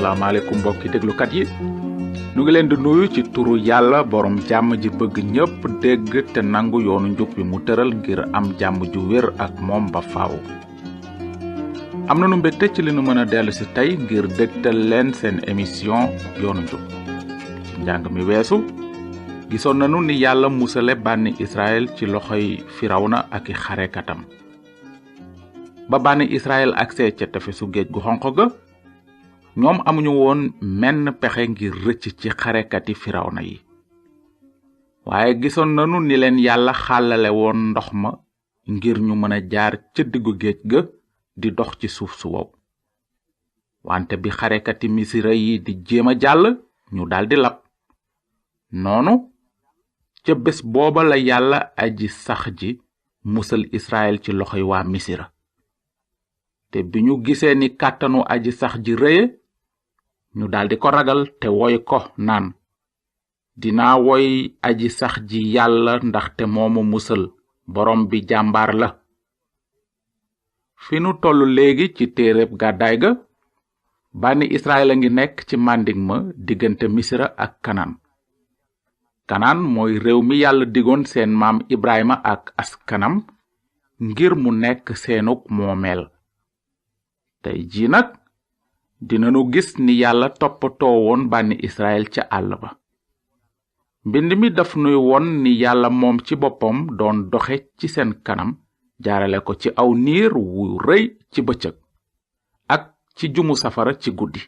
asalaamaaleykum mbokki déglukat yi nu ngi leen di nuyu ci turu yàlla borom jàmm ji bëgg ñépp dégg te nangu yoonu njub bi mu tëral ngir am jàmm ju wér ak moom ba faaw. am na nu mbégte ci li nu mën a dellu si tey ngir dégtal leen seen émission yoonu njub. ci njàng mi weesu gisoon nanu ni yàlla musale bànni Israël ci loxoy Firawna ak i xarekatam. ba bànni Israël agsee ca tefesu géej gu xonq ga ñoom amuñu woon menn pexe ngir rëcc ci xarekati Firawna yi. waaye gisoon nanu ni leen yàlla xàllale woon ndox ma ngir ñu mën a jaar ca diggu géej ga di dox ci suuf su wow. wante bi xarekati Misira yi di jéem a jàll ñu daldi lab. noonu ca bés booba la yàlla aji sax ji musal Israël ci loxoy waa Misira. te bi ñu gisee ni kàttanu aji sax ji rëye ñu daldi ko ragal te woy ko naan dinaa woy aji sax ji yàlla ndaxte moomu musal borom bi jàmbaar la. fi nu tollu léegi ci téereb gàddaay ga bànni Israël a ngi nekk ci màndig ma diggante Misira ak Kanaan mooy réew mi yàlla digoon seen maam Ibrahima ak askanam ngir mu nekk seenug moomeel. tey jii nag dinanu gis ni yàlla toppatoo woon bànni Israël ca àll ba. mbind mi daf nuy won ni yàlla moom ci boppam doon doxe ci seen kanam jaarale ko ci aw niir wu rëy ci bëccëg ak ci jumu safara ci guddi.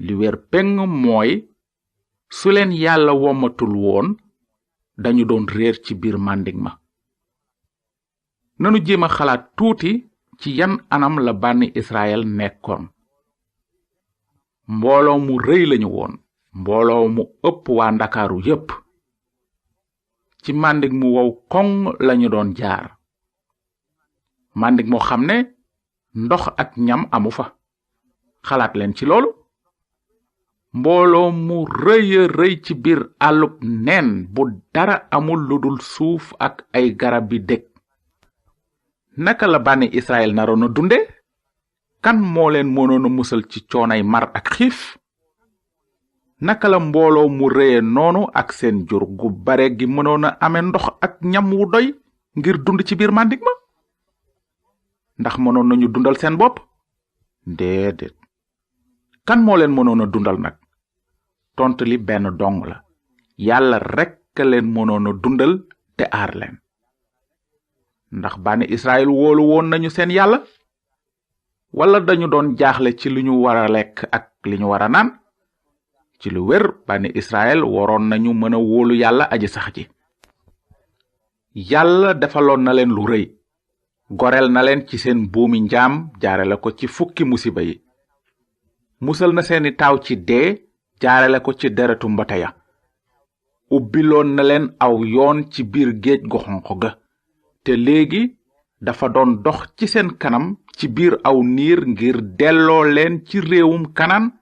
li wér peng mooy su leen yàlla womatul woon dañu doon réer ci biir màndig ma. nanu jéem a xalaat tuuti ci yan anam la bànni Israël nekkoon. mbooloo mu rëy lañu woon, mbooloo mu ëpp waa Ndakaaru yépp. ci màndig mu wow koŋ lañu doon jaar. màndig moo xam ne ndox ak ñam amu fa. xalaat leen ci loolu. mbooloo mu rëya rëy ci biir àllub neen bu dara amul lu dul suuf ak ay garab bi dég. naka la bànni Israël naroon a dunde? kan moo leen mënoon a musal ci coonay mar ak xiif? naka la mbooloo mu rëye noonu ak seen jur gu bare gi mënoon a ame ndox ak ñam wu doy ngir dund ci biir màndig ma? ndax mënoon nañu dundal seen bopp? déedéet. kan moo leen mënoon a dundal nag? tontu li benn dong la. yàlla rekk leen mënoon a dundal te aar leen. ndax bànni Israël wóolu woon nañu seen yàlla? wala dañu doon jaaxle ci li ñu war a lekk ak li ñu war a naan? ci lu wér bànni Israël waroon nañu mën a wóolu yàlla aji sax ji. yàlla defaloon na leen lu rëy. goreel na leen ci seen buumi njaam jaarale ko ci fukki musiba yi. musal na seeni taaw ci dee jaarale ko ci deretu mbote ya. ubbiloon na leen aw yoon ci biir géej gu xonq ga. te léegi dafa doon dox ci seen kanam ci biir aw niir ngir delloo leen ci réewum Kanaan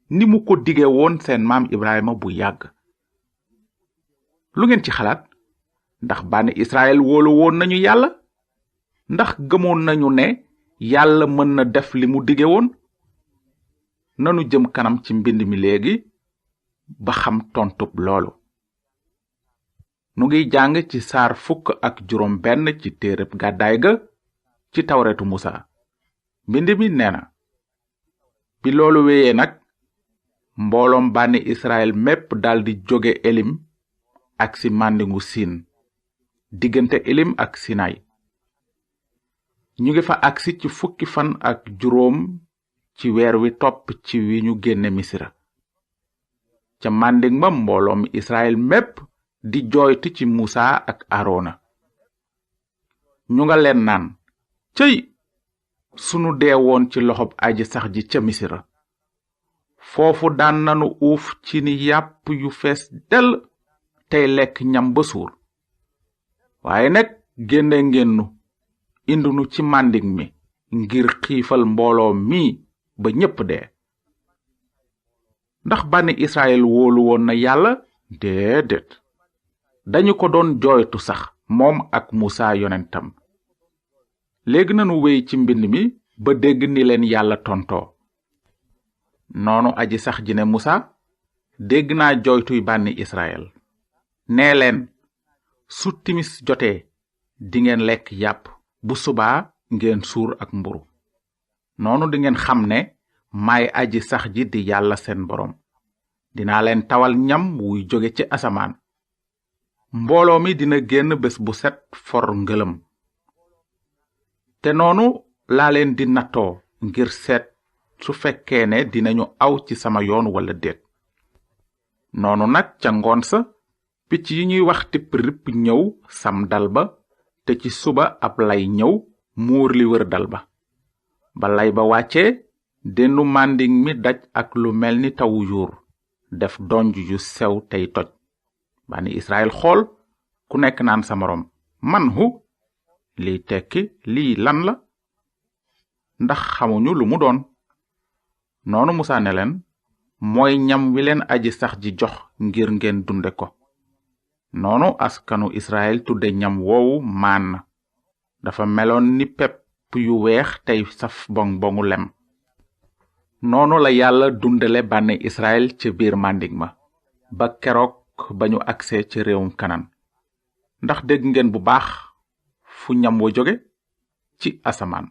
ni mu ko dige woon seen maam Ibrahima bu yàgg. lu ngeen ci xalaat? ndax bànni Israël wóolu woon nañu yàlla? ndax gëmoon nañu ne yàlla mën na def li mu dige woon? nanu jëm kanam ci mbind mi léegi ba xam tontub loolu. nu ngiy jàng ci saar 17 ci téereb gàddaay ga ci tawretu Musa. mbind mi nee na, bi loolu wéyee nag mbooloom bànni Israël mépp daldi jóge Elim ak si màndingu Siin diggante Elim ak Sinay. ñu ngi fa agsi ci fukki fan ak juróom ci weer wi topp ci wi ñu génne Misira. ca màndig ma mbooloom Israël mépp di jooytu ci Musa ak Arona. ñu nga leen naan, cëy sunu dee woon ci loxob aji sax ji ca Misira. foofu daan nanu uuf ci ni yàpp yu fees dell tey lekk ñam ba suur. waaye nag génne ngeen nu indi nu ci màndig mi ngir xiifal mbooloo mi ba ñépp dee. ndax bànni Israël wóolu woon na yàlla? déedéet. dañu ko doon jooytu sax moom ak Musa yonentam. léegi nanu wéy ci mbind mi ba dégg ni leen yàlla tontoo. noonu aji sax ji ne Musa, dégg naa jooytuy bànni Israel. nee leen, su timis jotee dingeen lekk yàpp, bu subaa ngeen suur ak mburu. noonu dingeen xam ne maay aji sax ji di yàlla seen boroom. dinaa leen tawal ñam wuy jóge ci asamaan. mbooloo mi dina génn bés bu set for ngëlëm. te noonu laa leen di nattoo ngir seet su fekkee ne dinañu aw ci sama yoon walla déet. noonu nag ca ngoon sa picc yi ñuy wax tipp ripp ñëw sam dal ba, te ci suba ab lay ñëw muur li wër dal ba. ba lay ba wàccee, dendu mànding mi daj ak lu mel ni tawu yuur, def donj yu sew tey toj. bani Israel xool, ku nekk naan sa moroom, man hu liy tekki lii lan la? ndax xamuñu lu mu doon. noonu Musa ne leen, mooy ñam wi leen aji sax ji jox ngir ngeen dunde ko. noonu askanu Israel tudde ñam woowu maan. dafa meloon ni pepp yu weex tey saf bong bongu lem. noonu la yàlla dundale bànni Israel ca biir màndig ma, ba keroog ba ñu agsee ci réewum Kanaan. ndax dégg ngeen bu baax fu ñam wa jóge? ci asamaan.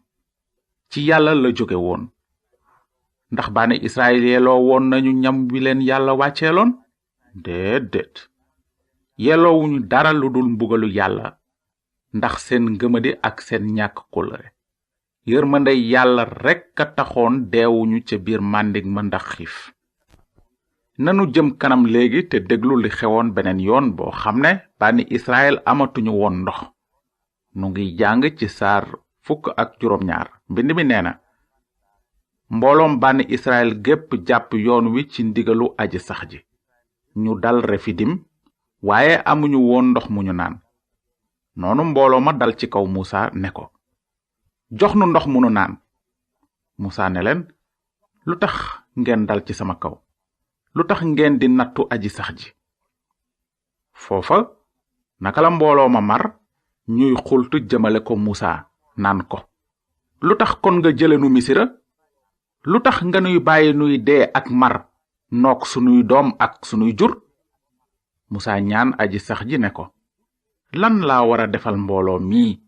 ci yàlla la jóge woon. ndax bànni Israel yelloo woon nañu ñam wi leen yàlla wàcceeloon? déedéet. yelloowuñu dara lu dul mbugalu yàlla, ndax seen ngëmadi ak seen ñàkk kóllëre. yërmande yàlla rekk a taxoon deewuñu ca biir màndig ma ndax xiif. nanu jëm kanam léegi te déglu li xewoon beneen yoon boo xam ne bànni Israel amatuñu woon ndox. nu ngi jàng ci saar 12. mbind mi nee na, mbooloom bànni Israel gépp jàpp yoon wi ci ndigalu aji sax ji. ñu dal Refidim, waaye amuñu woon ndox mu ñu naan. noonu mbooloo ma dal ci kaw Musa ne ko, jox nu ndox mu nu naan. Musa ne leen, lu tax ngeen dal ci sama kaw? lu tax ngeen di nattu aji sax ji? foofa naka la mbooloo ma mar, ñuy xultu jëmale ko Musa naan ko, lu tax kon nga jële nu Misira? lu tax nga nuy bàyyi nuy dee ak mar, nook sunuy doom ak sunuy jur? Musa ñaan aji sax ji ne ko, lan laa wara defal mbooloo mii?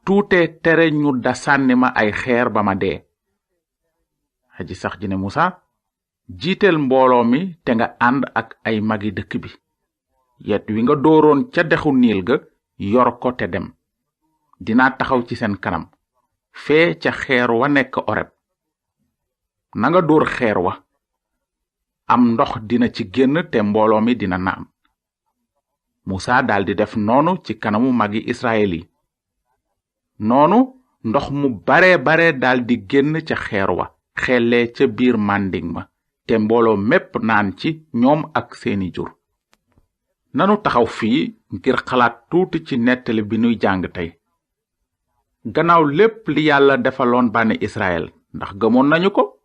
tuutee tere ñu da sànni ma ay xeer ba ma dee. aji sax ji ne Musa, jiiteel mbooloo mi te nga ànd ak ay magi dëkk bi. yet wi nga dooroon ca dexu Niil ga yor ko te dem. dinaa taxaw ci seen kanam, fee ca xeer wa nekk Oreb. nanga dóor xeer wa, am ndox dina ci génn te mbooloo mi dina naan. Musa daldi def noonu ci kanamu magi Israel yi. noonu ndox mu bare daldi génn ca xeer wa, xellee ca biir màndig ma, te mbooloo mépp naan ci, ñoom ak seeni jur. nanu taxaw fii ngir xalaat tuuti ci nettali bi nuy jàng tey. gannaaw lépp li yàlla defaloon bànni Israel, ndax gëmoon nañu ko?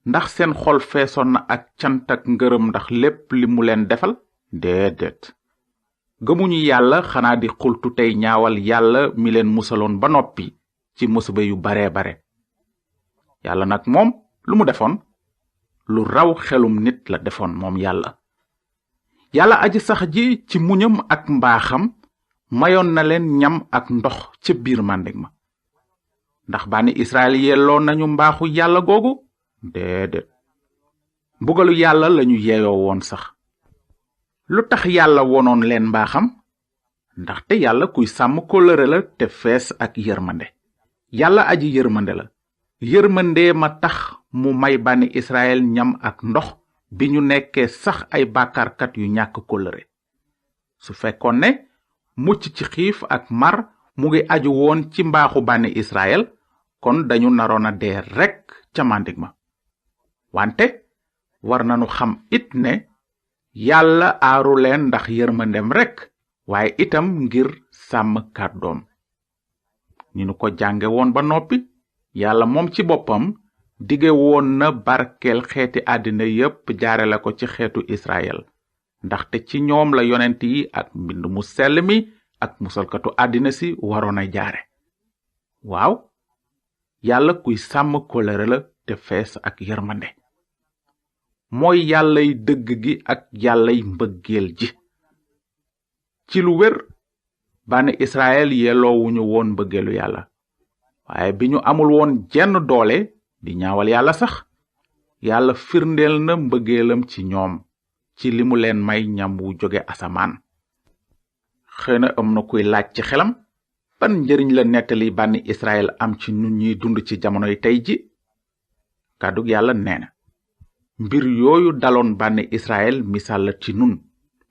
ndax seen xol feesoon na ak cant ak ngërëm ndax lépp li mu leen defal? déedéet. gëmuñu yàlla, xanaa di xultu tey ñaawal yàlla mi leen musaloon ba noppi ci musiba yu bare. yàlla nag moom lu mu defoon? lu raw xelum nit la defoon moom yàlla. yàlla aji sax ji ci muñam ak mbaaxam mayoon na leen ñam ak ndox ca biir màndig ma. ndax bànni Israel yelloo nañu mbaaxu yàlla googu? déedéet. mbugalu yàlla lañu yeeyoo woon sax. lu tax yàlla wonoon leen mbaaxam? ndaxte yàlla kuy sàmm kóllëre la te fees ak yërmande. yàlla aji yërmande la. yërmande ma tax mu may bànni Israel ñam ak ndox bi ñu nekkee sax ay bàkkaarkat yu ñàkk kóllëre. su fekkoon ne mucc ci xiif ak mar mu ngi aju woon ci mbaaxu bànni Israel, kon dañu naroon a dee rekk ca màndig ma. wante war nanu xam it ne yàlla aaru leen ndax yërmandem rekk, waaye itam ngir sàmm kàddoom. ni nu ko jànge woon ba noppi, yàlla moom ci boppam dige woon na barkeel xeeti àddina yépp jaarale ko ci xeetu Israel, ndaxte ci ñoom la yonent yi ak mbind mu sell mi ak musalkatu àddina si waroon a jaare. waaw, yàlla kuy sàmm kóllëre la te fees ak yërmande. mooy yàllay dëgg gi ak yàllay mbëggeel ji. ci lu wér bànni Israël yelloowuñu woon mbëggeelu yàlla, waaye bi ñu amul woon jenn doole di ñaawal yàlla sax, yàlla firndeel na mbëggeelam ci ñoom ci li mu leen may ñam wu jóge asamaan. xëy na am na kuy laaj ci xelam, ban njëriñ la nettali bànni Israël am ci ñun ñuy dund ci jamonoy tey ji? kàddug yàlla nee na mbir yooyu daloon bànni Israël misaal la ci nun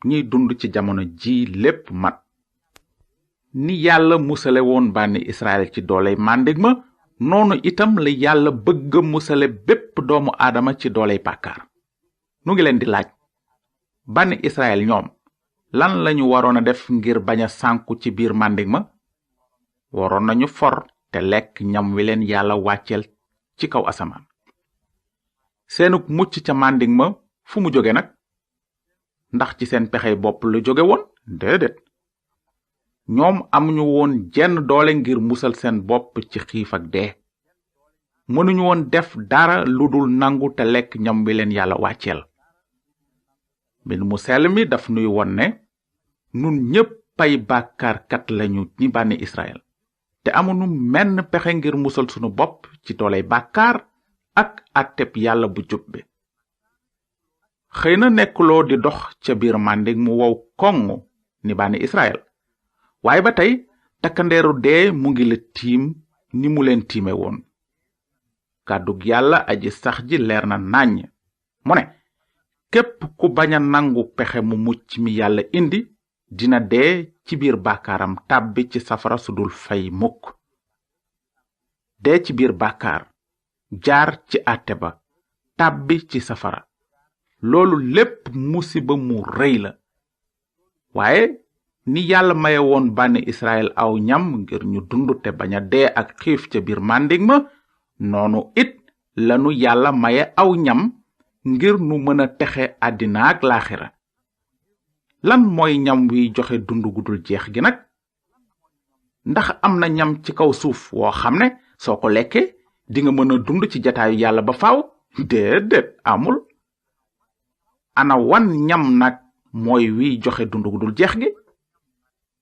ñuy dund ci jamono ji lépp mat. ni yàlla musale woon bànni Israël ci dooley màndig ma, noonu itam la yàlla bëgg musale bépp doomu aadama ci dooley bàkkaar. nu ngi leen di laaj, bànni Israël ñoom lan lañu waroon a def ngir bañ a sànku ci biir màndig ma? waroon nañu for te lekk ñam wi leen yàlla wàcceel ci kaw asamaan. seenuk mucc ca màndig ma fu mu jóge nag? ndax ci seen pexey bopp lu jóge woon? déedéet. ñoom amuñu woon jenn doole ngir musal seen bopp ci xiif ak dee. mënuñu woon def dara lu dul nangu te lekk ñam wi leen yàlla wàcceel. mbind mu sell mi daf nuy won ne nun ñépp ay bàkkaarkat lañu ni bànni Israël, te amuñu menn pexe ngir musal sunu bopp ci dooley bàkkaar ak àtteb yàlla bu jub bi. xëy na nekkuloo di dox ca biir màndig mu wow koŋ ni bànni Israël, waaye ba tey takkandeeru dee mu ngi la tiim ni mu leen tiime woon. kàddug yàlla aji sax ji leer na nàññ mu ne képp ku bañ a nangu pexe mu mucc mi yàlla indi dina dee ci biir bàkkaaram tàbbi ci safara su dul fay mukk. dee ci biir bàkkaar, jaar ci àtte ba, tàbbi ci safara, loolu lépp musiba mu rëy la. waaye ni yàlla maye woon bànni Israël aw ñam ngir ñu dund te bañ a dee ak xiif ca biir màndig ma, noonu it lanu yàlla maye aw ñam ngir nu mën a texe àddina ak laaxira. lan mooy ñam wi joxe dund gu dul jeex gi nag? ndax am na ñam ci kaw suuf woo xam ne soo ko lekkee dinga mën a dund ci jataayu yàlla ba faaw? déedéet, amul. ana wan ñam nag mooy wi joxe dund gu dul jeex gi?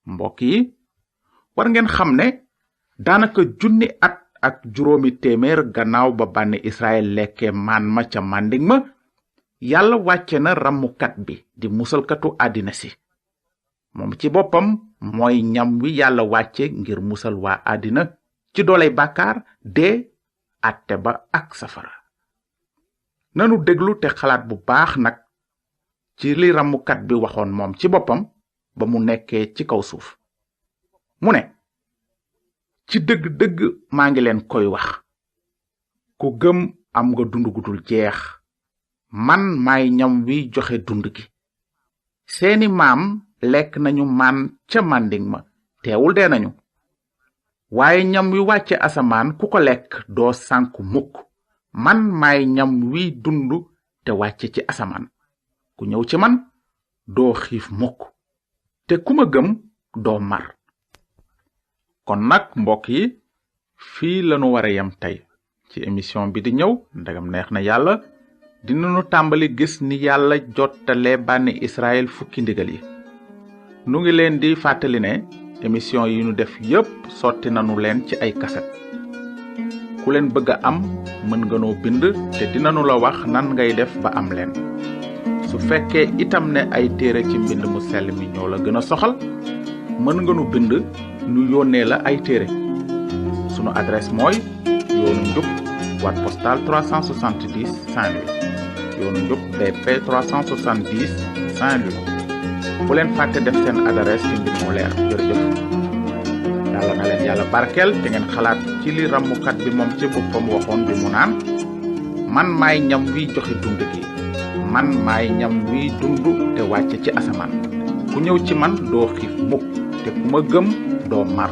mbokk yi, war ngeen xam ne daanaka 1,000 at ak 800 gannaaw ba bànni Israël lekkee maan ma ca màndig ma, yàlla wàcce na rammukat bi di musalkatu àddina si. moom ci boppam mooy ñam wi yàlla wàcce ngir musal waa àddina ci dooley bàkkaar, dee, àtte ba ak safara. nanu déglu te xalaat bu baax nag ci li rammukat bi waxoon moom ci boppam ba mu nekkee ci kaw suuf. mu ne, ci dëgg-dëgg maa ngi leen koy wax, ku gëm am nga dund gu dul jeex. man maay ñam wi joxe dund gi. seeni maam lekk nañu maan ca màndig ma, teewul dee nañu. waaye ñam wi wàcce asamaan ku ko lekk doo sànku mukk. man maay ñam wi dund te wàcce ci asamaan. ku ñëw ci man doo xiif mukk, te ku ma gëm doo mar. kon nag mbokk yi, fii lanu wara yem tey. ci émission bi di ñëw, ndegam neex na yàlla, dinanu tàmbali gis ni yàlla jottale bànni Israël fukki ndigal yi. nu ngi leen di fàttali ne émission yi nu def yépp sotti nanu leen ci ay kaset. ku leen bëgg a am mën nga noo bind te dinanu la wax nan ngay def ba am leen. su fekkee itam ne ay téere ci mbind mu sell mi ñoo la gën a soxal, mën nga nu bind nu yónnee la ay téere. sunu adresse mooy yoonu njub, boîte postale 370 Saint-Louis. yoonu njub BP 370 Saint-Louis. bu leen fàtte def seen adresse ci mbir mu leer. jërëjëf. yàlla na leen yàlla barkeel te ngeen xalaat ci li rammukat bi moom ci boppam waxoon bi mu naan, man maay ñam wi joxe dund gi. man maay ñam wi dund te wàcce ci asamaan. ku ñëw ci man doo xiif mukk, te ku ma gëm doo mar.